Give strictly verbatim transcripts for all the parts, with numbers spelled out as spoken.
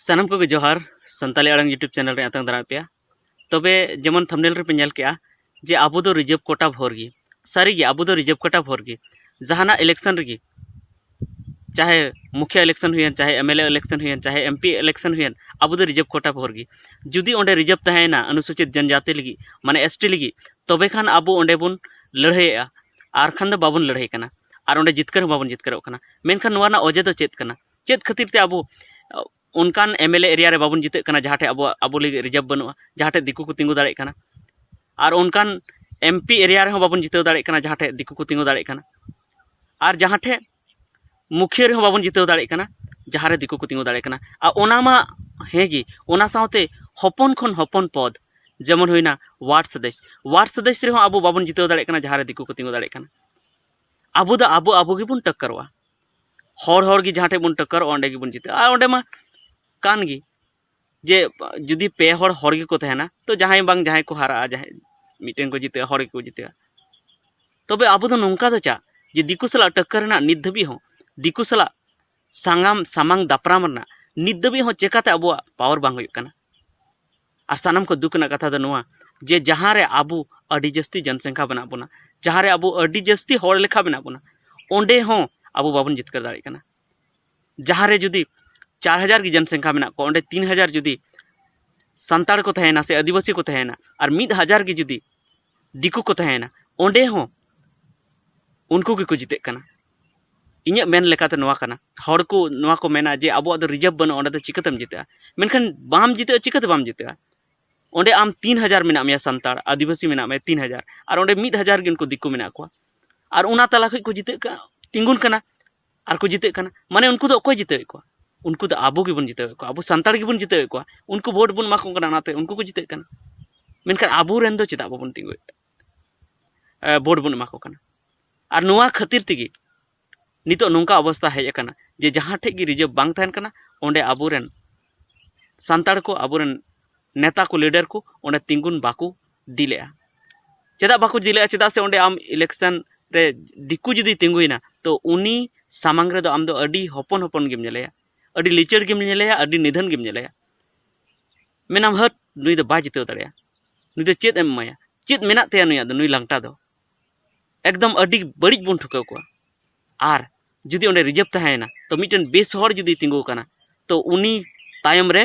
ᱥᱟᱱᱟᱢ ᱠᱚᱜᱮ ᱡᱚᱦᱟᱨ᱾ ᱥᱟᱱᱛᱟᱞᱤ ᱟᱲᱟᱝ YouTube channel ᱨᱮ ᱟᱛᱟᱝ ᱫᱟᱨᱟᱢ ᱯᱮᱭᱟ᱾ ᱛᱚᱵᱮ ᱡᱮᱢᱚᱱ ᱛᱷᱟᱢᱵᱱᱮᱞ ᱨᱮᱯᱮ ᱧᱮᱞ ᱠᱮᱜᱼᱟ ᱡᱮ ᱟᱵᱚ ᱫᱚ ᱨᱤᱡᱟᱹᱵᱷ ᱠᱳᱴᱟ ᱵᱷᱳᱨ ᱜᱮ᱾ ᱥᱟᱹᱨᱤᱜᱮ ᱟᱵᱚ ᱫᱚ ᱨᱤᱡᱟᱹᱵᱷ ᱠᱳᱴᱟ ᱵᱷᱳᱨ ᱜᱮ᱾ ᱡᱟᱦᱟᱱᱟᱜ ᱤᱞᱮᱠᱥᱚᱱ ᱨᱮᱜᱮ, ᱪᱟᱦᱮ ᱢᱩᱠᱷᱤᱭᱟ ᱤᱞᱮᱠᱥᱚᱱ ᱦᱩᱭᱮᱱ, ᱪᱟᱦᱮ MLA ᱤᱞᱮᱠᱥᱚᱱ ᱦᱩᱭᱮᱱ, ᱪᱟᱦᱮ MP ᱤᱞᱮᱠᱥᱚᱱ ᱦᱩᱭᱮᱱ, ᱟᱵᱚ ᱫᱚ ᱨᱤᱡᱟᱹᱵᱷ ᱠᱳᱴᱟ ᱵᱷᱳᱨ ᱜᱮ᱾ ᱡᱩᱫᱤ ᱚᱸᱰᱮ ᱨᱤᱡᱟᱹᱵᱷ ᱛᱟᱦᱮᱸᱭᱮᱱᱟ ᱚᱱᱩᱥᱩᱪᱤᱛ ᱡᱚᱱᱡᱟᱛᱤ ᱞᱟᱹᱜᱤᱫ, ᱢᱟᱱᱮ ST ᱞᱟᱹᱜᱤᱫ, ᱛᱚᱵᱮ ᱠᱷᱟᱱ ᱟᱵᱚ ᱚᱸᱰᱮ ᱵᱚᱱ ᱞᱟᱹᱲᱦᱟᱹᱭᱮᱜᱼᱟ᱾ ᱟᱨ ᱠᱷᱟᱱ ᱫᱚ ᱵᱟᱵᱚᱱ ᱞᱟᱹᱲᱦᱟᱹᱭ ᱠᱟᱱᱟ, ᱟᱨ ᱚᱸᱰᱮ ᱡᱤᱛᱠᱟᱹᱨ ᱦᱚᱸ ᱵᱟᱵᱚᱱ ᱡᱤᱛᱠᱟᱹᱨᱚᱜ ᱠᱟᱱᱟ᱾ ᱢᱮᱱᱠᱷᱟᱱ ᱱᱚᱣᱟ ᱨᱮᱱᱟᱜ ᱚᱡᱮ ᱫᱚ ᱪᱮᱫ ᱠᱟᱱᱟ? ᱪᱮᱫ ᱠᱷᱟᱹᱛᱤᱨ ᱛᱮ ᱟᱵᱚ ᱚᱱᱠᱟᱱ MLA area ᱨᱮ ᱵᱟᱵᱚᱱ ᱡᱤᱛᱟᱹᱜ ᱠᱟᱱᱟ ᱡᱟᱦᱟᱸ ᱴᱷᱮᱡ ᱟᱵᱚᱣᱟᱜ, ᱟᱵᱚ ᱞᱟᱹᱜᱤᱫ ᱨᱤᱡᱟᱹᱵᱷ ᱵᱟᱹᱱᱩᱜᱼᱟ, ᱡᱟᱦᱟᱸ ᱴᱷᱮᱡ ᱫᱤᱠᱩ ᱠᱚ ᱛᱤᱸᱜᱩ ᱫᱟᱲᱮᱭᱟᱜ ᱠᱟᱱᱟ? ᱟᱨ ᱚᱱᱠᱟᱱ MP area ᱨᱮᱦᱚᱸ ᱵᱟᱵᱚᱱ ᱡᱤᱛᱟᱹᱣ ᱫᱟᱲᱮᱭᱟᱜ ᱠᱟᱱᱟ ᱡᱟᱦᱟᱸ ᱴᱷᱮᱡ ᱫᱤᱠᱩ ᱠᱚ ᱛᱤᱸᱜᱩ ᱫᱟᱲᱮᱭᱟᱜ ᱠᱟᱱᱟ᱾ ᱟᱨ ᱡᱟᱦᱟᱸ ᱴᱷᱮᱡ ᱢᱩᱠᱷᱤᱭᱟᱹ ᱨᱮᱦᱚᱸ ᱵᱟᱵᱚᱱ ᱡᱤᱛᱟᱹᱣ ᱫᱟᱲᱮᱭᱟᱜ ᱠᱟᱱᱟ ᱡᱟᱦᱟᱸ ᱨᱮ ᱫᱤᱠᱩ ᱠᱚ ᱛᱤᱸᱜᱩ ᱫᱟᱲᱮᱭᱟᱜ ᱠᱟᱱᱟ᱾ ᱟᱨ ᱚᱱᱟ ᱢᱟ ᱦᱮᱸ ᱜᱮ, ᱚᱱᱟ ᱥᱟᱶᱛᱮ ᱦᱚᱯᱚᱱ ᱠᱷᱚᱱ ᱦᱚᱯᱚᱱ ᱯᱚᱫᱽ, ᱡᱮᱢᱚᱱ ᱦᱩᱭᱱᱟ ᱣᱟᱨᱰ ᱥᱚᱫᱚᱥᱭᱚ, ᱣᱟᱨᱰ ᱥᱚᱫᱚᱥᱭᱚ ᱨᱮᱦᱚᱸ ᱟᱵᱚ ᱵᱟᱵᱚᱱ ᱡᱤᱛᱟᱹᱣ ᱫᱟᱲᱮᱭᱟᱜ ᱠᱟᱱᱟ ᱡᱟᱦᱟᱸ ᱨᱮ ᱫᱤᱠᱩ ᱠᱚ ᱛᱤᱸᱜᱩ ᱫᱟᱲᱮᱭᱟᱜ ᱠᱟᱱᱟ᱾ ᱟᱵᱚ ᱫᱚ ᱟᱵᱚ, ᱟᱵᱚ ᱜᱮᱵᱚᱱ ᱴᱟᱠᱠᱟᱨᱚᱜᱼᱟ᱾ ᱦᱚᱲ, ᱦᱚᱲ ᱜᱮ ᱡᱟᱦᱟᱸ ᱴᱷᱮᱡ ᱵᱚᱱ ᱴᱟᱠᱠᱟᱨᱚᱜᱼᱟ, ᱚᱸᱰᱮ ᱜᱮᱵᱚᱱ ᱡᱤᱛᱟᱹᱜᱼᱟ᱾ ᱟᱨ ᱚᱸᱰᱮ ᱢᱟ ᱠᱟᱱ ᱜᱮ, ᱡᱮ ᱡᱩᱫᱤ ᱯᱮ ᱦᱚᱲ, ᱦᱚᱲ ᱜᱮᱠᱚ ᱛᱟᱦᱮᱱᱟ, ᱛᱚ ᱡᱟᱦᱟᱸᱭ ᱵᱟᱝ ᱡᱟᱦᱟᱸᱭ ᱠᱚ ᱦᱟᱨᱟᱜᱼᱟ, ᱡᱟᱦᱟᱸᱭ ᱢᱤᱫᱴᱮᱱ ᱠᱚ ᱡᱤᱛᱟᱹᱜᱼᱟ, ᱦᱚᱲ ᱜᱮᱠᱚ ᱡᱤᱛᱟᱹᱜᱼᱟ᱾ ᱛᱚᱵᱮ ᱟᱵᱚ ᱫᱚ ᱱᱚᱝᱠᱟ ᱫᱚ ᱪᱟᱜ, ᱡᱮ ᱫᱤᱠᱩ ᱥᱟᱞᱟᱜ ᱴᱟᱠᱠᱟᱨ ᱨᱮᱱᱟᱜ ᱱᱤᱛ ᱫᱷᱟᱹᱵᱤᱡ ᱦᱚᱸ, ᱫᱤᱠᱩ ᱥᱟᱞᱟᱜ ᱥᱟᱝᱟᱢ, ᱥᱟᱢᱟᱝ ᱫᱟᱯᱨᱟᱢ ᱨᱮᱱᱟᱜ ᱱᱤᱛ ᱫᱷᱟᱹᱵᱤᱡ ᱦᱚᱸ ᱪᱮᱠᱟᱛᱮ ᱟᱵᱚᱣᱟᱜ power ᱵᱟᱝ ᱦᱩᱭᱩᱜ ᱠᱟᱱᱟ? ᱟᱨ ᱥᱟᱱᱟᱢ ᱠᱷᱚᱱ ᱫᱩᱠ ᱨᱮᱱᱟᱜ ᱠᱟᱛᱷᱟ ᱫᱚ ᱱᱚᱣᱟ, ᱡᱮ ᱡᱟᱦᱟᱸ ᱨᱮ ᱟᱵᱚ ᱟᱹᱰᱤ ᱡᱟᱹᱥᱛᱤ ᱡᱚᱱᱥᱚᱝᱠᱷᱟ ᱢᱮᱱᱟᱜ ᱵᱚᱱᱟ, ᱡᱟᱦᱟᱸ ᱨᱮ ᱟᱵᱚ ᱟᱹᱰᱤ ᱡᱟᱹᱥᱛᱤ ᱦᱚᱲ ᱞᱮᱠᱷᱟ ᱢᱮᱱᱟᱜ ᱵᱚᱱᱟ, ᱚᱸᱰᱮ ᱦᱚᱸ ᱟᱵᱚ ᱵᱟᱵᱚᱱ ᱡᱤᱛᱠᱟᱹᱨ ᱫᱟᱲᱮᱭᱟᱜ ᱠᱟᱱᱟ᱾ ᱡᱟᱦᱟᱸ ᱨᱮ ᱡᱩᱫᱤ ᱪᱟᱨ ᱦᱟᱡᱟᱨ ᱜᱮ ᱡᱚᱱᱥᱚᱝᱠᱷᱟ ᱢᱮᱱᱟᱜ ᱠᱚᱣᱟ, ᱚᱸᱰᱮ ᱛᱤᱱ ᱦᱟᱡᱟᱨ ᱡᱩᱫᱤ ᱥᱟᱱᱛᱟᱲ ᱠᱚ ᱛᱟᱦᱮᱸᱭᱮᱱᱟ ᱥᱮ ᱟᱹᱫᱤᱵᱟᱹᱥᱤ ᱠᱚ ᱛᱟᱦᱮᱸᱭᱮᱱᱟ, ᱟᱨ ᱢᱤᱫ ᱦᱟᱡᱟᱨ ᱜᱮ ᱡᱩᱫᱤ ᱫᱤᱠᱩ ᱠᱚ ᱛᱟᱦᱮᱸᱭᱮᱱᱟ, ᱚᱸᱰᱮ ᱦᱚᱸ ᱩᱱᱠᱩ ᱜᱮᱠᱚ ᱡᱤᱛᱟᱹᱜ ᱠᱟᱱᱟ᱾ ᱤᱧᱟᱹᱜ ᱢᱮᱱ ᱞᱮᱠᱟᱛᱮ ᱱᱚᱣᱟ ᱠᱟᱱᱟ, ᱦᱚᱲ ᱠᱚ ᱱᱚᱣᱟ ᱠᱚ ᱢᱮᱱᱟ ᱡᱮ ᱟᱵᱚᱣᱟᱜ ᱫᱚ ᱨᱤᱡᱟᱹᱵᱷ ᱵᱟᱹᱱᱩᱜᱼᱟ, ᱚᱸᱰᱮ ᱫᱚ ᱪᱤᱠᱟᱹᱛᱮᱢ ᱡᱤᱛᱟᱹᱜᱼᱟ? ᱢᱮᱱᱠᱷᱟᱱ ᱵᱟᱢ ᱡᱤᱛᱟᱹᱜᱼᱟ, ᱪᱤᱠᱟᱹᱛᱮ ᱵᱟᱢ ᱡᱤᱛᱟᱹᱜᱼᱟ? ᱚᱸᱰᱮ ᱟᱢ ᱛᱤᱱ ᱦᱟᱡᱟᱨ ᱢᱮᱱᱟᱜ ᱢᱮᱭᱟ, ᱥᱟᱱᱛᱟᱲ ᱟᱹᱫᱤᱵᱟᱹᱥᱤ ᱢᱮᱱᱟᱜ ᱢᱮᱭᱟ ᱛᱤᱱ ᱦᱟᱡᱟᱨ, ᱟᱨ ᱚᱸᱰᱮ ᱢᱤᱫ ᱦᱟᱡᱟᱨ ᱜᱮ ᱩᱱᱠᱩ ᱫᱤᱠᱩ ᱢᱮᱱᱟᱜ ᱠᱚᱣᱟ, ᱟᱨ ᱚᱱᱟ ᱛᱟᱞᱟ ᱠᱷᱚᱱ ᱠᱚ ᱡᱤᱛᱟᱹᱜ ᱠᱟᱱᱟ, ᱛᱤᱸᱜᱩᱱ ᱠᱟᱱᱟ, ᱟᱨ ᱠᱚ ᱡᱤᱛᱟᱹᱜ ᱠᱟᱱᱟ᱾ ᱢᱟᱱᱮ ᱩᱱᱠᱩ ᱫᱚ ᱚᱠᱚᱭ ᱡᱤᱛᱟᱹᱣᱮᱫ ᱠᱚᱣᱟ? ᱩᱱᱠᱩ ᱫᱚ ᱟᱵᱚ ᱜᱮᱵᱚᱱ ᱡᱤᱛᱟᱹᱣᱮᱫ ᱠᱚᱣᱟ, ᱟᱵᱚ ᱥᱟᱱᱛᱟᱲ ᱜᱮᱵᱚᱱ ᱡᱤᱛᱟᱹᱣᱮᱫ ᱠᱚᱣᱟ᱾ ᱩᱱᱠᱩ ᱵᱷᱳᱴ ᱵᱚᱱ ᱮᱢᱟ ᱠᱚ ᱠᱟᱱᱟ, ᱚᱱᱟᱛᱮ ᱩᱱᱠᱩ ᱠᱚ ᱡᱤᱛᱟᱹᱜ ᱠᱟᱱᱟ᱾ ᱢᱮᱱᱠᱷᱟᱱ ᱟᱵᱚᱨᱮᱱ ᱫᱚ ᱪᱮᱫᱟᱜ ᱵᱟᱵᱚᱱ ᱛᱤᱸᱜᱩᱭᱮᱫ, ᱮ, ᱵᱷᱳᱴ ᱵᱚᱱ ᱮᱢᱟ ᱠᱚ ᱠᱟᱱᱟ? ᱟᱨ ᱱᱚᱣᱟ ᱠᱷᱟᱹᱛᱤᱨ ᱛᱮᱜᱮ ᱱᱤᱛᱚᱜ ᱱᱚᱝᱠᱟ ᱚᱵᱚᱥᱛᱟ ᱦᱮᱡ ᱟᱠᱟᱱᱟ ᱡᱮ ᱡᱟᱦᱟᱸ ᱴᱷᱮᱡ ᱜᱮ ᱨᱤᱡᱟᱹᱵᱷ ᱵᱟᱝ ᱛᱟᱦᱮᱱ ᱠᱟᱱᱟ, ᱚᱸᱰᱮ ᱟᱵᱚᱨᱮᱱ ᱥᱟᱱᱛᱟᱲ ᱠᱚ, ᱟᱵᱚᱨᱮᱱ ᱱᱮᱛᱟ ᱠᱚ, ᱞᱤᱰᱟᱨ ᱠᱚ ᱚᱸᱰᱮ ᱛᱤᱸᱜᱩᱱ ᱵᱟᱠᱚ ᱫᱤᱞᱮᱜᱼᱟ᱾ ᱪᱮᱫᱟᱜ ᱵᱟᱠᱚ ᱫᱤᱞᱮᱜᱼᱟ? ᱪᱮᱫᱟᱜ ᱥᱮ ᱚᱸᱰᱮ ᱟᱢ ᱤᱞᱮᱠᱥᱚᱱ ᱨᱮ ᱫᱤᱠᱩ ᱡᱩᱫᱤ ᱛᱤᱸᱜᱩᱭᱮᱱᱟ, ᱛᱚ ᱩᱱᱤ ᱥᱟᱢᱟᱝ ᱨᱮᱫᱚ ᱟᱢ ᱫᱚ ᱟᱹᱰᱤ ᱦᱚᱯᱚᱱ ᱦᱚᱯᱚᱱ ᱜᱮᱢ ᱧᱮᱞᱮᱭᱟ᱾ ᱟᱹᱰᱤ ᱞᱤᱪᱟᱹᱲ ᱜᱮᱢ ᱧᱮᱞᱮᱭᱟ, ᱟᱹᱰᱤ ᱱᱤᱫᱷᱟᱹᱱ ᱜᱮᱢ ᱧᱮᱞᱮᱭᱟ᱾ ᱢᱮᱱᱟᱢ, "ᱦᱟᱹᱴ, ᱱᱩᱭ ᱫᱚ ᱵᱟᱭ ᱡᱤᱛᱟᱹᱣ ᱫᱟᱲᱮᱭᱟᱜᱼᱟ, ᱱᱩᱭ ᱫᱚ ᱪᱮᱫ ᱮᱢ ᱮᱢᱟᱭᱟ, ᱪᱮᱫ ᱢᱮᱱᱟᱜ ᱛᱟᱭᱟ ᱱᱩᱭᱟᱜ ᱫᱚ, ᱱᱩᱭ ᱞᱟᱝᱴᱟ ᱫᱚ?" ᱮᱠᱫᱚᱢ ᱟᱹᱰᱤ ᱵᱟᱹᱲᱤᱡ ᱵᱚᱱ ᱴᱷᱩᱠᱟᱹᱣ ᱠᱚᱣᱟ᱾ ᱟᱨ ᱡᱩᱫᱤ ᱚᱸᱰᱮ ᱨᱤᱡᱟᱹᱵᱷ ᱛᱟᱦᱮᱸᱭᱮᱱᱟ, ᱛᱚ ᱢᱤᱫᱴᱮᱱ ᱵᱮᱥ ᱦᱚᱲ ᱡᱩᱫᱤ ᱛᱤᱸᱜᱩ ᱟᱠᱟᱱᱟ, ᱛᱚ ᱩᱱᱤ ᱛᱟᱭᱚᱢ ᱨᱮ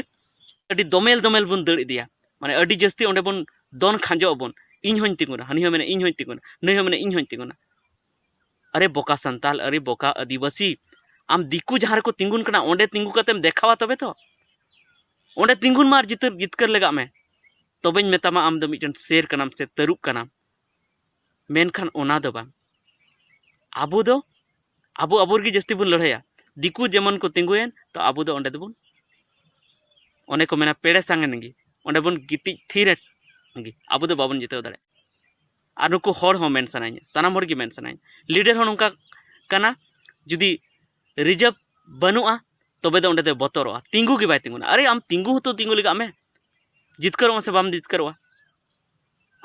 ᱟᱹᱰᱤ ᱫᱚᱢᱮᱞ ᱫᱚᱢᱮᱞ ᱵᱚᱱ ᱫᱟᱹᱲ ᱤᱫᱤᱭᱟ, ᱢᱟᱱᱮ ᱟᱹᱰᱤ ᱡᱟᱹᱥᱛᱤ ᱚᱸᱰᱮ ᱵᱚᱱ ᱫᱚᱱ ᱠᱷᱟᱸᱡᱚᱜ ᱟᱵᱚᱱ, "ᱤᱧ ᱦᱚᱧ ᱛᱤᱸᱜᱩᱱᱟ", ᱦᱟᱹᱱᱤ ᱦᱚᱸ ᱢᱮᱱᱟ, "ᱤᱧ ᱦᱚᱧ ᱛᱤᱸᱜᱩᱱᱟ", ᱱᱩᱭ ᱦᱚᱸ ᱢᱮᱱᱟ, "ᱤᱧ ᱦᱚᱧ ᱛᱤᱸᱜᱩᱱᱟ᱾" ᱟᱨᱮ ᱵᱚᱠᱟ ᱥᱟᱱᱛᱟᱞ, ᱟᱨᱮ ᱵᱚᱠᱟ ᱟᱹᱫᱤᱵᱟᱹᱥᱤ, ᱟᱢ ᱫᱤᱠᱩ ᱡᱟᱦᱟᱸ ᱨᱮᱠᱚ ᱛᱤᱸᱜᱩᱱ ᱠᱟᱱᱟ, ᱚᱸᱰᱮ ᱛᱤᱸᱜᱩ ᱠᱟᱛᱮᱢ ᱫᱮᱠᱷᱟᱣᱟ ᱛᱚᱵᱮ ᱛᱚ᱾ ᱚᱸᱰᱮ ᱛᱤᱸᱜᱩᱱ ᱢᱟ ᱟᱨ ᱡᱤᱛᱟᱹᱨ ᱡᱤᱛᱠᱟᱹᱨ ᱞᱟᱜᱟᱜ ᱢᱮ, ᱛᱚᱵᱮᱧ ᱢᱮᱛᱟᱢᱟ ᱟᱢ ᱫᱚ ᱢᱤᱫᱴᱮᱱ ᱥᱮᱨ ᱠᱟᱱᱟᱢ ᱥᱮ ᱛᱟᱹᱨᱩᱵ ᱠᱟᱱᱟᱢ᱾ ᱢᱮᱱᱠᱷᱟᱱ ᱚᱱᱟ ᱫᱚ ᱵᱟᱝ, ᱟᱵᱚ ᱫᱚ ᱟᱵᱚ ᱟᱵᱚ ᱨᱮᱜᱮ ᱡᱟᱹᱥᱛᱤ ᱵᱚᱱ ᱞᱟᱹᱲᱦᱟᱹᱭᱟ᱾ ᱫᱤᱠᱩ ᱡᱮᱢᱚᱱ ᱠᱚ ᱛᱤᱸᱜᱩᱭᱮᱱ, ᱛᱚ ᱟᱵᱚ ᱫᱚ ᱚᱸᱰᱮ ᱫᱚᱵᱚᱱ, ᱚᱱᱮ ᱠᱚ ᱢᱮᱱᱟ, ᱯᱮᱲᱮ ᱥᱟᱝ ᱮᱱ ᱜᱮ, ᱚᱸᱰᱮ ᱵᱚᱱ ᱜᱤᱛᱤᱡ ᱛᱷᱤᱨ ᱮᱱ ᱜᱮ, ᱟᱵᱚ ᱫᱚ ᱵᱟᱵᱚᱱ ᱡᱤᱛᱟᱹᱣ ᱫᱟᱲᱮᱭᱟᱜᱼᱟ᱾ ᱟᱨ ᱱᱩᱠᱩ ᱦᱚᱲ ᱦᱚᱸ ᱢᱮᱱ ᱥᱟᱱᱟᱧᱟ, ᱥᱟᱱᱟᱢ ᱦᱚᱲ ᱜᱮ ᱢᱮᱱ ᱥᱟᱱᱟᱧᱟ, ᱞᱤᱰᱟᱨ ᱦᱚᱸ ᱱᱚᱝᱠᱟ ᱠᱟᱱᱟ, ᱡᱩᱫᱤ ᱨᱤᱡᱟᱹᱵᱷ ᱵᱟᱹᱱᱩᱜᱼᱟ, ᱛᱚᱵᱮ ᱫᱚ ᱚᱸᱰᱮ ᱫᱚᱭ ᱵᱚᱛᱚᱨᱚᱜᱼᱟ, ᱛᱤᱸᱜᱩ ᱜᱮ ᱵᱟᱭ ᱛᱤᱸᱜᱩᱱᱟ᱾ ᱟᱨᱮ, ᱟᱢ ᱛᱤᱸᱜᱩ ᱦᱚᱸᱛᱚ ᱛᱤᱸᱜᱩ ᱞᱮᱜᱟᱜ ᱢᱮ, ᱡᱤᱛᱠᱟᱹᱨᱚᱜ ᱢᱮ ᱥᱮ ᱵᱟᱢ ᱡᱤᱛᱠᱟᱹᱨᱚᱜᱼᱟ᱾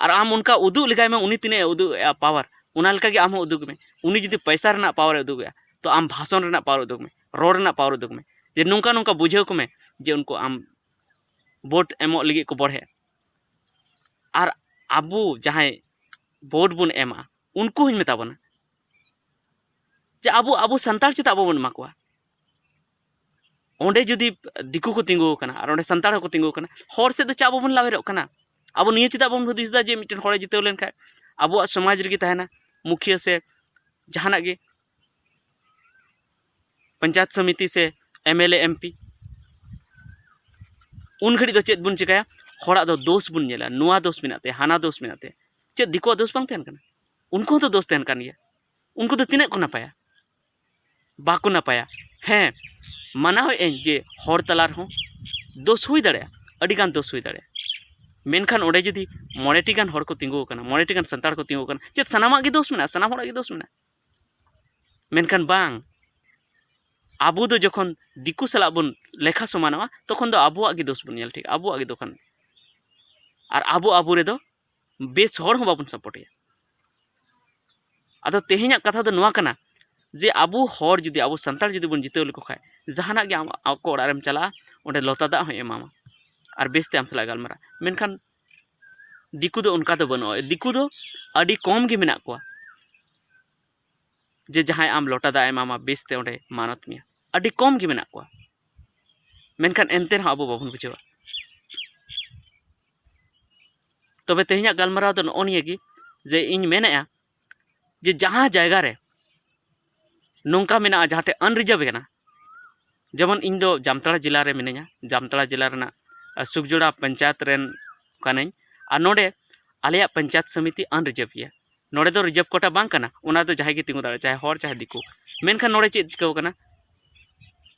ᱟᱨ ᱟᱢ ᱚᱱᱠᱟ ᱩᱫᱩᱜ ᱞᱮᱜᱟᱭ ᱢᱮ, ᱩᱱᱤ ᱛᱤᱱᱟᱹᱜ ᱮ ᱩᱫᱩᱜ ᱮᱜᱼᱟ ᱯᱟᱣᱟᱨ, ᱚᱱᱟ ᱞᱮᱠᱟ ᱜᱮ ᱟᱢ ᱦᱚᱸ ᱩᱫᱩᱜᱽ ᱢᱮ᱾ ᱩᱱᱤ ᱡᱩᱫᱤ ᱯᱚᱭᱥᱟ ᱨᱮᱱᱟᱜ ᱯᱟᱣᱟᱨ ᱮ ᱩᱫᱩᱜ ᱮᱜᱼᱟ, ᱛᱚ ᱟᱢ ᱵᱷᱟᱥᱚᱱ ᱨᱮᱱᱟᱜ ᱯᱟᱣᱟᱨ ᱩᱫᱩᱜᱽ ᱢᱮ, ᱨᱚᱲ ᱨᱮᱱᱟᱜ ᱯᱟᱣᱟᱨ ᱩᱫᱩᱜᱽ ᱢᱮ, ᱡᱮ ᱱᱚᱝᱠᱟ ᱱᱚᱝᱠᱟ ᱵᱩᱡᱷᱟᱹᱣ ᱠᱚᱢᱮ ᱡᱮ ᱩᱱᱠᱩ ᱟᱢ ᱵᱷᱳᱴ ᱮᱢᱚᱜ ᱞᱟᱹᱜᱤᱫ ᱠᱚ ᱵᱚᱲᱦᱮᱜᱼᱟ᱾ ᱟᱨ ᱟᱵᱚ ᱡᱟᱦᱟᱸᱭ ᱵᱷᱳᱴ ᱵᱚᱱ ᱮᱢᱟ, ᱩᱱᱠᱩ ᱦᱚᱸᱧ ᱢᱮᱛᱟ ᱵᱚᱱᱟ ᱡᱮ ᱟᱵᱚ, ᱟᱵᱚ ᱥᱟᱱᱛᱟᱲ ᱪᱮᱫᱟᱜ ᱵᱟᱵᱚᱱ ᱮᱢᱟ ᱠᱚᱣᱟ? ᱚᱸᱰᱮ ᱡᱩᱫᱤ ᱫᱤᱠᱩ ᱠᱚ ᱛᱤᱸᱜᱩ ᱟᱠᱟᱱᱟ ᱟᱨ ᱚᱸᱰᱮ ᱥᱟᱱᱛᱟᱲ ᱦᱚᱸᱠᱚ ᱛᱤᱸᱜᱩ ᱟᱠᱟᱱᱟ, ᱦᱚᱲ ᱥᱮᱫ ᱫᱚ ᱪᱮᱫᱟᱜ ᱵᱟᱵᱚᱱ ᱞᱟᱣᱮᱨᱚᱜ ᱠᱟᱱᱟ? ᱟᱵᱚ ᱱᱤᱭᱟᱹ ᱪᱮᱫᱟᱜ ᱵᱟᱵᱚᱱ ᱦᱩᱫᱤᱥ ᱮᱫᱟ ᱡᱮ ᱢᱤᱫᱴᱮᱱ ᱦᱚᱲᱮ ᱡᱤᱛᱟᱹᱣ ᱞᱮᱱᱠᱷᱟᱱ ᱟᱵᱚᱣᱟᱜ ᱥᱚᱢᱟᱡᱽ ᱨᱮᱜᱮ ᱛᱟᱦᱮᱱᱟ, ᱢᱩᱠᱷᱤᱭᱟᱹ ᱥᱮ ᱡᱟᱦᱟᱱᱟᱜ ᱜᱮ, ᱯᱚᱧᱪᱟᱭᱮᱛ ᱥᱚᱢᱤᱛᱤ ᱥᱮ M L A, M P, ᱩᱱ ᱜᱷᱟᱹᱲᱤᱡ ᱫᱚ ᱪᱮᱫ ᱵᱚᱱ ᱪᱤᱠᱟᱹᱭᱟ? ᱦᱚᱲᱟᱜ ᱫᱚ ᱫᱳᱥ ᱵᱚᱱ ᱧᱮᱞᱟ, ᱱᱚᱣᱟ ᱫᱳᱥ ᱢᱮᱱᱟᱜ ᱛᱟᱭᱟ, ᱦᱟᱱᱟ ᱫᱳᱥ ᱢᱮᱱᱟᱜ ᱛᱟᱭᱟ᱾ ᱪᱮᱫ ᱫᱤᱠᱩᱣᱟᱜ ᱫᱳᱥ ᱵᱟᱝ ᱛᱟᱦᱮᱱ ᱠᱟᱱᱟ? ᱩᱱᱠᱩ ᱦᱚᱸᱛᱚ ᱫᱳᱥ ᱛᱟᱦᱮᱱ ᱠᱟᱱ ᱜᱮᱭᱟ᱾ ᱩᱱᱠᱩ ᱫᱚ ᱛᱤᱱᱟᱹᱜ ᱠᱚ ᱱᱟᱯᱟᱭᱟ? ᱵᱟᱠᱚ ᱱᱟᱯᱟᱭᱟ᱾ ᱦᱮᱸ, ᱢᱟᱱᱟᱣᱮᱫ ᱟᱹᱧ ᱡᱮ ᱦᱚᱲ ᱛᱟᱞᱟ ᱨᱮᱦᱚᱸ ᱫᱳᱥ ᱦᱩᱭ ᱫᱟᱲᱮᱭᱟᱜᱼᱟ, ᱟᱹᱰᱤᱜᱟᱱ ᱫᱳᱥ ᱦᱩᱭ ᱫᱟᱲᱮᱭᱟᱜᱼᱟ᱾ ᱢᱮᱱᱠᱷᱟᱱ ᱚᱸᱰᱮ ᱡᱩᱫᱤ ᱢᱚᱬᱮ ᱴᱤ ᱜᱟᱱ ᱦᱚᱲ ᱠᱚ ᱛᱤᱸᱜᱩ ᱟᱠᱟᱱᱟ, ᱢᱚᱬᱮ ᱴᱤ ᱜᱟᱱ ᱥᱟᱱᱛᱟᱲ ᱠᱚ ᱛᱤᱸᱜᱩ ᱟᱠᱟᱱᱟ, ᱪᱮᱫ ᱥᱟᱱᱟᱢᱟᱜ ᱜᱮ ᱫᱳᱥ ᱢᱮᱱᱟᱜᱼᱟ? ᱥᱟᱱᱟᱢ ᱦᱚᱲᱟᱜ ᱜᱮ ᱫᱳᱥ ᱢᱮᱱᱟᱜᱼᱟ᱾ ᱢᱮᱱᱠᱷᱟᱱ ᱵᱟᱝ, ᱟᱵᱚ ᱫᱚ ᱡᱚᱠᱷᱚᱱ ᱫᱤᱠᱩ ᱥᱟᱞᱟᱜ ᱵᱚᱱ ᱞᱮᱠᱷᱟ ᱥᱚᱢᱟᱱᱚᱜᱼᱟ, ᱛᱚᱠᱷᱚᱱ ᱫᱚ ᱟᱵᱚᱣᱟᱜ ᱜᱮ ᱫᱳᱥ ᱵᱚᱱ ᱧᱮᱞ ᱴᱷᱤᱠ, ᱟᱵᱚᱣᱟᱜ ᱜᱮ ᱫᱚᱠᱷᱟᱱ, ᱟᱨ ᱟᱵᱚ ᱟᱵᱚ ᱨᱮᱫᱚ ᱵᱮᱥ ᱦᱚᱲ ᱦᱚᱸ ᱵᱟᱵᱚᱱ ᱥᱟᱯᱳᱨᱴᱮᱭᱟ᱾ ᱟᱫᱚ ᱛᱮᱦᱮᱧᱟᱜ ᱠᱟᱛᱷᱟ ᱫᱚ ᱱᱚᱣᱟ ᱠᱟᱱᱟ ᱡᱮ ᱟᱵᱚ ᱦᱚᱲ ᱡᱩᱫᱤ, ᱟᱵᱚ ᱥᱟᱱᱛᱟᱲ ᱡᱩᱫᱤ ᱵᱚᱱ ᱡᱤᱛᱟᱹᱣ ᱞᱮᱠᱚ ᱠᱷᱟᱱ, ᱡᱟᱦᱟᱱᱟᱜ ᱜᱮ ᱟᱢ ᱟᱠᱚ ᱚᱲᱟᱜ ᱨᱮᱢ ᱪᱟᱞᱟᱜᱼᱟ, ᱚᱸᱰᱮ ᱞᱚᱛᱟ ᱫᱟᱜ ᱦᱚᱸᱭ ᱮᱢᱟᱢᱟ ᱟᱨ ᱵᱮᱥᱛᱮ ᱟᱢ ᱥᱟᱞᱟᱜ ᱜᱟᱞᱢᱟᱨᱟᱜᱼᱟ᱾ ᱢᱮᱱᱠᱷᱟᱱ ᱫᱤᱠᱩ ᱫᱚ ᱚᱱᱠᱟ ᱫᱚ ᱵᱟᱹᱱᱩᱜᱼᱟ᱾ ᱫᱤᱠᱩ ᱫᱚ ᱟᱹᱰᱤ ᱠᱚᱢ ᱜᱮ ᱢᱮᱱᱟᱜ ᱠᱚᱣᱟ ᱡᱮ ᱡᱟᱦᱟᱸᱭ ᱟᱢ ᱞᱚᱴᱟ ᱫᱟᱜ ᱮ ᱮᱢᱟᱢᱟ, ᱵᱮᱥᱛᱮ ᱚᱸᱰᱮ ᱢᱟᱱᱚᱛ ᱢᱮᱭᱟ, ᱟᱹᱰᱤ ᱠᱚᱢ ᱜᱮ ᱢᱮᱱᱟᱜ ᱠᱚᱣᱟ᱾ ᱢᱮᱱᱠᱷᱟᱱ ᱮᱱᱛᱮ ᱨᱮᱦᱚᱸ ᱟᱵᱚ ᱵᱟᱵᱚᱱ ᱵᱩᱡᱷᱟᱹᱣᱟ᱾ ᱛᱚᱵᱮ ᱛᱮᱦᱮᱧᱟᱜ ᱜᱟᱞᱢᱟᱨᱟᱣ ᱫᱚ ᱱᱚᱜᱼᱚ ᱱᱤᱭᱟᱹ ᱜᱮ, ᱡᱮ ᱤᱧ ᱢᱮᱱᱮᱫᱼᱟ ᱡᱮ ᱡᱟᱦᱟᱸ ᱡᱟᱭᱜᱟ ᱨᱮ ᱱᱚᱝᱠᱟ ᱢᱮᱱᱟᱜᱼᱟ ᱡᱟᱦᱟᱸ ᱴᱷᱮᱱ ᱟᱱᱨᱤᱡᱟᱨᱵᱷ ᱠᱟᱱᱟ, ᱡᱮᱢᱚᱱ ᱤᱧ ᱫᱚ ᱡᱟᱢᱛᱟᱲᱟ ᱡᱮᱞᱟ ᱨᱮ ᱢᱤᱱᱟᱹᱧᱟ, ᱡᱟᱢᱛᱟᱲᱟ ᱡᱮᱞᱟ ᱨᱮᱱᱟᱜ ᱥᱩᱠᱡᱚᱲᱟ ᱯᱚᱧᱪᱟᱭᱮᱛ ᱨᱮᱱ ᱠᱟᱹᱱᱟᱹᱧ᱾ ᱟᱨ ᱱᱚᱰᱮ ᱟᱞᱮᱭᱟᱜ ᱯᱚᱧᱪᱟᱭᱮᱛ ᱥᱚᱢᱤᱛᱤ ᱟᱱᱨᱤᱡᱟᱨᱵᱷ ᱜᱮᱭᱟ᱾ ᱱᱚᱰᱮ ᱫᱚ ᱨᱤᱡᱟᱨᱵᱷ ᱠᱳᱴᱟ ᱵᱟᱝ ᱠᱟᱱᱟ, ᱚᱱᱟ ᱫᱚ ᱡᱟᱦᱟᱸᱭ ᱜᱮ ᱛᱤᱸᱜᱩ ᱫᱟᱲᱮᱭᱟᱜᱼᱟ, ᱪᱟᱦᱮ ᱦᱚᱲ ᱪᱟᱦᱮ ᱫᱤᱠᱩ᱾ ᱢᱮᱱᱠᱷᱟᱱ ᱱᱚᱰᱮ ᱪᱮᱫ ᱪᱤᱠᱟᱹᱣ ᱠᱟᱱᱟ?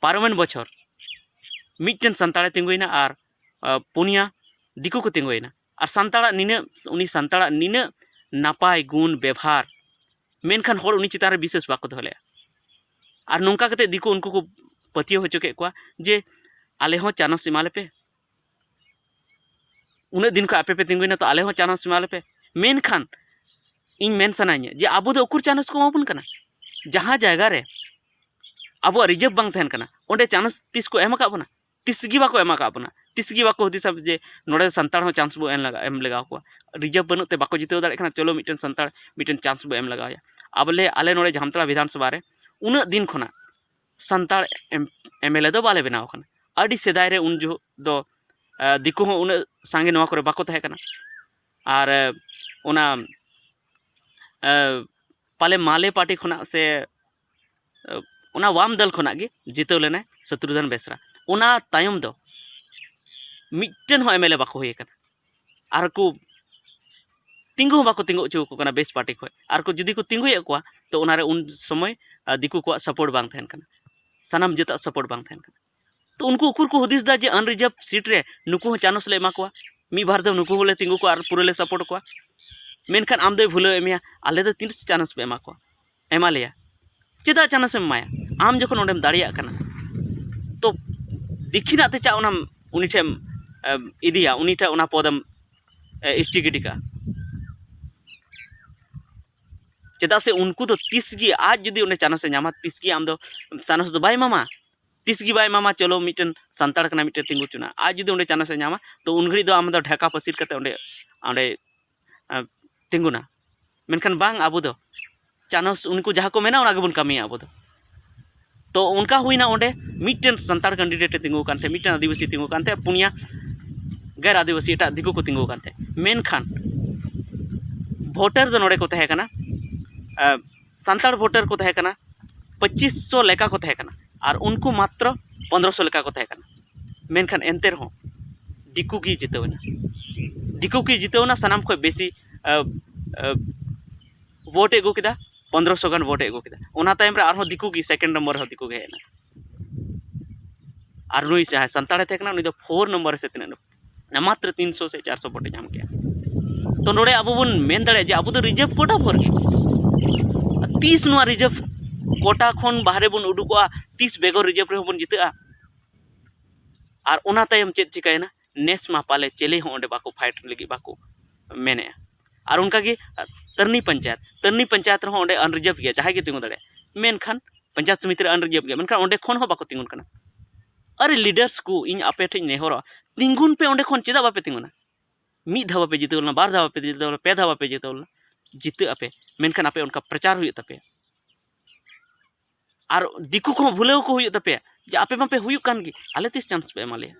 ᱯᱟᱨᱚᱢᱮᱱ ᱵᱚᱪᱷᱚᱨ ᱢᱤᱫᱴᱮᱱ ᱥᱟᱱᱛᱟᱲᱮ ᱛᱤᱸᱜᱩᱭᱮᱱᱟ ᱟᱨ ᱯᱩᱱᱭᱟ ᱫᱤᱠᱩ ᱠᱚ ᱛᱤᱸᱜᱩᱭᱮᱱᱟ᱾ ᱟᱨ ᱥᱟᱱᱛᱟᱲᱟᱜ ᱱᱤᱱᱟᱹᱜ, ᱩᱱᱤ ᱥᱟᱱᱛᱟᱲᱟᱜ ᱱᱤᱱᱟᱹᱜ ᱱᱟᱯᱟᱭ ᱜᱩᱱ ᱵᱮᱵᱷᱟᱨ, ᱢᱮᱱᱠᱷᱟᱱ ᱦᱚᱲ ᱩᱱᱤ ᱪᱮᱛᱟᱱ ᱨᱮ ᱵᱤᱥᱣᱟᱥ ᱵᱟᱠᱚ ᱫᱚᱦᱚ ᱞᱮᱫᱼᱟ᱾ ᱟᱨ ᱱᱚᱝᱠᱟ ᱠᱟᱛᱮ ᱫᱤᱠᱩ ᱩᱱᱠᱩ ᱠᱚ ᱯᱟᱹᱛᱭᱟᱹᱣ ᱦᱚᱪᱚ ᱠᱮᱫ ᱠᱚᱣᱟ ᱡᱮ ᱟᱞᱮ ᱦᱚᱸ ᱪᱟᱱᱚᱥ ᱮᱢᱟ ᱞᱮᱯᱮ, ᱩᱱᱟᱹᱜ ᱫᱤᱱ ᱠᱷᱚᱱ ᱟᱯᱮ ᱯᱮ ᱛᱤᱸᱜᱩᱭᱮᱱᱟ, ᱛᱚ ᱟᱞᱮ ᱦᱚᱸ ᱪᱟᱱᱚᱥ ᱮᱢᱟ ᱞᱮᱯᱮ᱾ ᱢᱮᱱᱠᱷᱟᱱ ᱤᱧ ᱢᱮᱱ ᱥᱟᱱᱟᱧᱟ ᱡᱮ ᱟᱵᱚ ᱫᱚ ᱩᱠᱩᱨ ᱪᱟᱱᱚᱥ ᱠᱚ ᱮᱢᱟ ᱵᱚᱱ ᱠᱟᱱᱟ? ᱡᱟᱦᱟᱸ ᱡᱟᱭᱜᱟ ᱨᱮ ᱟᱵᱚᱣᱟᱜ ᱨᱤᱡᱟᱨᱵᱷ ᱵᱟᱝ ᱛᱟᱦᱮᱱ ᱠᱟᱱᱟ, ᱚᱸᱰᱮ ᱪᱟᱱᱚᱥ ᱛᱤᱥ ᱠᱚ ᱮᱢ ᱟᱠᱟᱫ ᱵᱚᱱᱟ? ᱛᱤᱥ ᱜᱮ ᱵᱟᱠᱚ ᱮᱢ ᱟᱠᱟᱫ ᱵᱚᱱᱟ᱾ ᱛᱤᱥ ᱜᱮ ᱵᱟᱠᱚ ᱦᱩᱫᱤᱥᱟ ᱡᱮ ᱱᱚᱰᱮ ᱥᱟᱱᱛᱟᱲ ᱦᱚᱸ ᱪᱟᱱᱥ ᱵᱚ ᱮᱢ ᱞᱟᱜᱟ ᱮᱢ ᱞᱟᱜᱟᱣ ᱠᱚᱣᱟ᱾ ᱨᱤᱡᱟᱨᱵᱷ ᱵᱟᱹᱱᱩᱜ ᱛᱮ ᱵᱟᱠᱚ ᱡᱤᱛᱟᱹᱣ ᱫᱟᱲᱮᱭᱟᱜ ᱠᱟᱱᱟ, ᱪᱚᱞᱚ ᱢᱤᱫᱴᱮᱱ ᱥᱟᱱᱛᱟᱲ ᱢᱤᱫᱴᱮᱱ ᱪᱟᱱᱥ ᱵᱚ ᱮᱢ ᱞᱟᱜᱟᱣ ᱮᱭᱟ᱾ ᱟᱵᱚᱞᱮ ᱟᱞᱮ ᱱᱚᱰᱮ ᱡᱟᱢᱛᱟᱲᱟ ᱵᱤᱫᱷᱟᱱ ᱥᱚᱵᱷᱟ ᱨᱮ ᱩᱱᱟᱹᱜ ᱫᱤᱱ ᱠᱷᱚᱱᱟᱜ ᱥᱟᱱᱛᱟᱲ ᱮᱢ ᱮᱢ ᱮᱞ ᱮ ᱫᱚ ᱵᱟᱞᱮ ᱵᱮᱱᱟᱣ ᱟᱠᱟᱱᱟ᱾ ᱟᱹᱰᱤ ᱥᱮᱫᱟᱭ ᱨᱮ ᱩᱱ ᱡᱚᱦᱚᱜ ᱫᱚ ᱫᱤᱠᱩ ᱦᱚᱸ ᱩᱱᱟᱹᱜ ᱥᱟᱸᱜᱮ ᱱᱚᱣᱟ ᱠᱚᱨᱮ ᱵᱟᱠᱚ ᱛᱟᱦᱮᱸ ᱠᱟᱱᱟ᱾ ᱟᱨ ᱚᱱᱟ ᱯᱟᱞᱮ ᱢᱟᱞᱮ ᱯᱟᱨᱴᱤ ᱠᱷᱚᱱᱟᱜ ᱥᱮ ᱚᱱᱟ ᱵᱟᱢ ᱫᱚᱞ ᱠᱷᱚᱱᱟᱜ ᱜᱮ ᱡᱤᱛᱟᱹᱣ ᱞᱮᱱᱟᱭ ᱥᱚᱛᱨᱩᱫᱷᱚᱱ ᱵᱮᱥᱨᱟ᱾ ᱚᱱᱟ ᱛᱟᱭᱚᱢ ᱫᱚ ᱢᱤᱫᱴᱮᱱ ᱦᱚᱸ ᱮᱢ ᱮᱞ ᱮ ᱵᱟᱠᱚ ᱦᱩᱭ ᱟᱠᱟᱱᱟ᱾ ᱟᱨ ᱠᱚ ᱛᱤᱸᱜᱩ ᱦᱚᱸ ᱵᱟᱠᱚ ᱛᱤᱸᱜᱩ ᱦᱚᱪᱚ ᱟᱠᱚ ᱠᱟᱱᱟ ᱵᱮᱥ ᱯᱟᱨᱴᱤ ᱠᱷᱚᱱ᱾ ᱟᱨ ᱠᱚ ᱡᱩᱫᱤ ᱠᱚ ᱛᱤᱸᱜᱩᱭᱮᱫ ᱠᱚᱣᱟ, ᱛᱚ ᱚᱱᱟᱨᱮ ᱩᱱ ᱥᱚᱢᱚᱭ ᱫᱤᱠᱩ ᱠᱚᱣᱟᱜ ᱥᱟᱯᱳᱨᱴ ᱵᱟᱝ ᱛᱟᱦᱮᱱ ᱠᱟᱱᱟ, ᱥᱟᱱᱟᱢ ᱡᱟᱹᱛᱟᱜ ᱥᱟᱯᱳᱨᱴ ᱵᱟᱝ ᱛᱟᱦᱮᱱ ᱠᱟᱱᱟ᱾ ᱛᱚ ᱩᱱᱠᱩ ᱩᱠᱩᱨ ᱠᱚ ᱦᱩᱫᱤᱥ ᱮᱫᱟ ᱡᱮ ᱟᱱᱨᱤᱡᱟᱨᱵᱷ ᱥᱤᱴ ᱨᱮ ᱱᱩᱠᱩ ᱦᱚᱸ ᱪᱟᱱᱚᱥ ᱞᱮ ᱮᱢᱟ ᱠᱚᱣᱟ, ᱢᱤᱫ ᱵᱟᱨ ᱫᱚ ᱱᱩᱠᱩ ᱦᱚᱸᱞᱮ ᱛᱤᱸᱜᱩ ᱠᱚᱣᱟ ᱟᱨ ᱯᱩᱨᱟᱹ ᱞᱮ ᱥᱟᱯᱳᱨᱴ ᱠᱚᱣᱟ᱾ ᱢᱮᱱᱠᱷᱟᱱ ᱟᱢ ᱫᱚᱭ ᱵᱷᱩᱞᱟᱹᱣ ᱮᱫ ᱢᱮᱭᱟ, ᱟᱞᱮ ᱫᱚ ᱛᱤᱱᱟᱹᱜ ᱪᱟᱱᱚᱥ ᱯᱮ ᱮᱢᱟ ᱠᱚᱣᱟ, ᱮᱢᱟ ᱞᱮᱭᱟ? ᱪᱮᱫᱟᱜ ᱪᱟᱱᱚᱥ ᱮᱢ ᱮᱢᱟᱭᱟ? ᱟᱢ ᱡᱚᱠᱷᱚᱱ ᱚᱸᱰᱮᱢ ᱫᱟᱲᱮᱭᱟᱜ ᱠᱟᱱᱟ, ᱛᱚ ᱫᱤᱠᱷᱤᱱᱟᱜ ᱛᱮ ᱪᱟᱜ ᱚᱱᱟᱢ ᱩᱱᱤ ᱴᱷᱮᱱ ᱮᱢ, ᱤᱫᱤᱭᱟ, ᱩᱱᱤ ᱴᱷᱮᱱ ᱚᱱᱟ ᱯᱚᱫᱮᱢ ᱤᱥᱴᱤ ᱜᱤᱰᱤ ᱠᱟᱜᱼᱟ᱾ ᱪᱮᱫᱟᱜ ᱥᱮ ᱩᱱᱠᱩ ᱫᱚ ᱛᱤᱥ ᱜᱮ, ᱟᱡ ᱡᱩᱫᱤ ᱚᱸᱰᱮ ᱪᱟᱱᱚᱥ ᱮ ᱧᱟᱢᱟ, ᱛᱤᱥ ᱜᱮ ᱟᱢ ᱫᱚ ᱪᱟᱱᱚᱥ ᱫᱚ ᱵᱟᱭ ᱮᱢᱟᱢᱟ᱾ ᱛᱤᱥ ᱜᱮ ᱵᱟᱭ ᱮᱢᱟᱢᱟ᱾ ᱪᱚᱞᱚ, ᱢᱤᱫᱴᱮᱱ ᱥᱟᱱᱛᱟᱲ ᱠᱟᱱᱟ, ᱢᱤᱫᱴᱮᱱ ᱛᱤᱸᱜᱩ ᱦᱚᱪᱚᱱᱟ᱾ ᱟᱡ ᱡᱩᱫᱤ ᱚᱸᱰᱮ ᱪᱟᱱᱥ ᱮ ᱧᱟᱢᱟ, ᱛᱚ ᱩᱱ ᱜᱷᱟᱹᱲᱤᱡ ᱫᱚ ᱟᱢ ᱫᱚ ᱰᱷᱟᱠᱟ ᱯᱟᱹᱥᱤᱨ ᱠᱟᱛᱮ ᱚᱸᱰᱮ, ᱚᱸᱰᱮ ᱟᱸ, ᱛᱤᱸᱜᱩᱱᱟ᱾ ᱢᱮᱱᱠᱷᱟᱱ ᱵᱟᱝ, ᱟᱵᱚ ᱫᱚ ᱪᱟᱱᱥ, ᱩᱱᱠᱩ ᱡᱟᱦᱟᱸ ᱠᱚ ᱢᱮᱱᱟ, ᱚᱱᱟ ᱜᱮᱵᱚᱱ ᱠᱟᱹᱢᱤᱭᱟ ᱟᱵᱚ ᱫᱚ᱾ ᱛᱚ ᱚᱱᱠᱟ ᱦᱩᱭᱱᱟ, ᱚᱸᱰᱮ ᱢᱤᱫᱴᱮᱱ ᱥᱟᱱᱛᱟᱲ ᱠᱮᱱᱰᱤᱰᱮᱴ ᱮ ᱛᱤᱸᱜᱩ ᱟᱠᱟᱱ ᱛᱟᱦᱮᱸᱫ, ᱢᱤᱫᱴᱮᱱ ᱟᱹᱫᱤᱵᱟᱹᱥᱤ ᱛᱤᱸᱜᱩ ᱟᱠᱟᱱ ᱛᱟᱦᱮᱸᱫ, ᱯᱩᱱᱭᱟ ᱜᱮᱨ ᱟᱹᱫᱤᱵᱟᱹᱥᱤ, ᱮᱴᱟᱜ ᱫᱤᱠᱩ ᱠᱚ ᱛᱤᱸᱜᱩ ᱟᱠᱟᱱ ᱛᱟᱦᱮᱸᱫ᱾ ᱢᱮᱱᱠᱷᱟᱱ ᱵᱷᱳᱴᱟᱨ ᱫᱚ ᱱᱚᱰᱮ ᱠᱚ ᱛᱟᱦᱮᱸ ᱠᱟᱱᱟ, ᱟᱸ, ᱥᱟᱱᱛᱟᱲ ᱵᱷᱳᱴᱟᱨ ᱠᱚ ᱛᱟᱦᱮᱸ ᱠᱟᱱᱟ, ᱯᱚᱸᱪᱤᱥ ᱥᱚ ᱞᱮᱠᱟ ᱠᱚ ᱛᱟᱦᱮᱸ ᱠᱟᱱᱟ, ᱟᱨ ᱩᱱᱠᱩ ᱢᱟᱛᱨᱚ ᱯᱚᱱᱫᱽᱨᱚ ᱥᱚ ᱞᱮᱠᱟ ᱠᱚ ᱛᱟᱦᱮᱸ ᱠᱟᱱᱟ᱾ ᱢᱮᱱᱠᱷᱟᱱ ᱮᱱᱛᱮ ᱨᱮᱦᱚᱸ ᱫᱤᱠᱩ ᱜᱮ ᱡᱤᱛᱟᱹᱣ ᱮᱱᱟ᱾ ᱫᱤᱠᱩ ᱜᱮ ᱡᱤᱛᱟᱹᱣ ᱮᱱᱟ, ᱥᱟᱱᱟᱢ ᱠᱷᱚᱱ ᱵᱮᱥᱤ, ᱟᱸ, ᱟᱸ, ᱵᱷᱳᱴ ᱮ ᱟᱹᱜᱩ ᱠᱮᱫᱟ, ᱯᱚᱱᱫᱽᱨᱚ ᱥᱚ ᱜᱟᱱ ᱵᱷᱳᱴ ᱮ ᱟᱹᱜᱩ ᱠᱮᱫᱟ᱾ ᱚᱱᱟ ᱛᱟᱭᱚᱢ ᱨᱮ ᱟᱨᱦᱚᱸ ᱫᱤᱠᱩ ᱜᱮ, ᱥᱮᱠᱮᱱᱰ ᱱᱚᱢᱵᱚᱨ ᱨᱮᱦᱚᱸ ᱫᱤᱠᱩ ᱜᱮ ᱦᱮᱡ ᱮᱱᱟ᱾ ᱟᱨ ᱱᱩᱭ ᱡᱟᱦᱟᱸᱭ ᱥᱟᱱᱛᱟᱲᱮ ᱛᱟᱦᱮᱸ ᱠᱟᱱᱟ, ᱩᱱᱤ ᱫᱚ ᱯᱷᱳᱨ ᱱᱚᱢᱵᱚᱨ ᱨᱮ ᱥᱮ ᱛᱤᱱᱟᱹᱜ, ᱢᱟᱛᱨᱚ ᱛᱤᱱᱥᱚ ᱥᱮ ᱪᱟᱨᱥᱚ ᱵᱷᱳᱴ ᱮ ᱧᱟᱢ ᱠᱮᱜᱼᱟ᱾ ᱛᱚ ᱱᱚᱰᱮ ᱟᱵᱚ ᱵᱚᱱ ᱢᱮᱱ ᱫᱟᱲᱮᱭᱟᱜᱼᱟ ᱡᱮ ᱟᱵᱚ ᱫᱚ ᱨᱤᱡᱟᱹᱵᱷ ᱠᱳᱴᱟ ᱵᱷᱳᱨ ᱜᱮ᱾ ᱛᱤᱥ ᱱᱚᱣᱟ ᱨᱤᱡᱟᱹᱵᱷ ᱠᱳᱴᱟ ᱠᱷᱚᱱ ᱵᱟᱦᱨᱮ ᱵᱚᱱ ᱩᱰᱩᱠᱚᱜᱼᱟ, ᱛᱤᱥ ᱵᱮᱜᱚᱨ ᱨᱤᱡᱟᱹᱵᱷ ᱨᱮᱦᱚᱸ ᱵᱚᱱ ᱡᱤᱛᱟᱹᱜᱼᱟ? ᱟᱨ ᱚᱱᱟ ᱛᱟᱭᱚᱢ ᱪᱮᱫ ᱪᱤᱠᱟᱹᱭᱮᱱᱟ? ᱱᱮᱥ ᱢᱟ ᱯᱟᱞᱮ ᱪᱮᱞᱮ ᱦᱚᱸ ᱚᱸᱰᱮ ᱵᱟᱠᱚ ᱯᱷᱟᱭᱤᱴ ᱞᱟᱹᱜᱤᱫ ᱵᱟᱠᱚ ᱢᱮᱱᱮᱜᱼᱟ᱾ ᱟᱨ ᱚᱱᱠᱟᱜᱮ ᱛᱟᱹᱨᱱᱤ ᱯᱚᱧᱪᱟᱭᱮᱛ, ᱛᱟᱹᱨᱱᱤ ᱯᱚᱧᱪᱟᱭᱮᱛ ᱨᱮᱦᱚᱸ ᱚᱸᱰᱮ ᱟᱱᱨᱤᱡᱟᱨᱵᱷ ᱜᱮᱭᱟ, ᱡᱟᱦᱟᱸᱭ ᱜᱮ ᱛᱤᱸᱜᱩ ᱫᱟᱲᱮᱭᱟᱜᱼᱟ᱾ ᱢᱮᱱᱠᱷᱟᱱ ᱯᱚᱧᱪᱟᱭᱮᱛ ᱥᱚᱢᱤᱛᱤ ᱨᱮ ᱟᱱᱨᱤᱡᱟᱨᱵᱷ ᱜᱮᱭᱟ, ᱢᱮᱱᱠᱷᱟᱱ ᱚᱸᱰᱮ ᱠᱷᱚᱱ ᱦᱚᱸ ᱵᱟᱠᱚ ᱛᱤᱸᱜᱩᱱ ᱠᱟᱱᱟ᱾ ᱟᱨᱮ ᱞᱤᱰᱟᱨᱥ ᱠᱚ, ᱤᱧ ᱟᱯᱮ ᱴᱷᱮᱱ ᱤᱧ ᱱᱮᱦᱚᱨᱚᱜᱼᱟ, ᱛᱤᱸᱜᱩᱱ ᱯᱮ ᱚᱸᱰᱮ ᱠᱷᱚᱱ, ᱪᱮᱫᱟᱜ ᱵᱟᱯᱮ ᱛᱤᱸᱜᱩᱱᱟ? ᱢᱤᱫ ᱫᱷᱟᱣ ᱵᱟᱯᱮ ᱡᱤᱛᱟᱹᱣ ᱞᱮᱱᱟ, ᱵᱟᱨ ᱫᱷᱟᱣ ᱵᱟᱯᱮ ᱡᱤᱛᱟᱹᱣ ᱞᱮᱱᱟ, ᱯᱮ ᱫᱷᱟᱣ ᱵᱟᱯᱮ ᱡᱤᱛᱟᱹᱣ ᱞᱮᱱᱟ, ᱡᱤᱛᱟᱹᱜ ᱟᱯᱮ, ᱢᱮᱱᱠᱷᱟᱱ ᱟᱯᱮ ᱚᱱᱠᱟ ᱯᱨᱚᱪᱟᱨ ᱦᱩᱭᱩᱜ ᱛᱟᱯᱮᱭᱟ᱾ ᱟᱨ ᱫᱤᱠᱩ ᱠᱚᱦᱚᱸ ᱵᱷᱩᱞᱟᱹᱣ ᱠᱚ ᱦᱩᱭᱩᱜ ᱛᱟᱯᱮᱭᱟ ᱡᱮ ᱟᱯᱮ ᱢᱟᱯᱮ ᱦᱩᱭᱩᱜ ᱠᱟᱱ ᱜᱮ, ᱟᱞᱮ ᱛᱤᱥ ᱪᱟᱱᱥ ᱯᱮ ᱮᱢᱟ ᱞᱮᱭᱟ?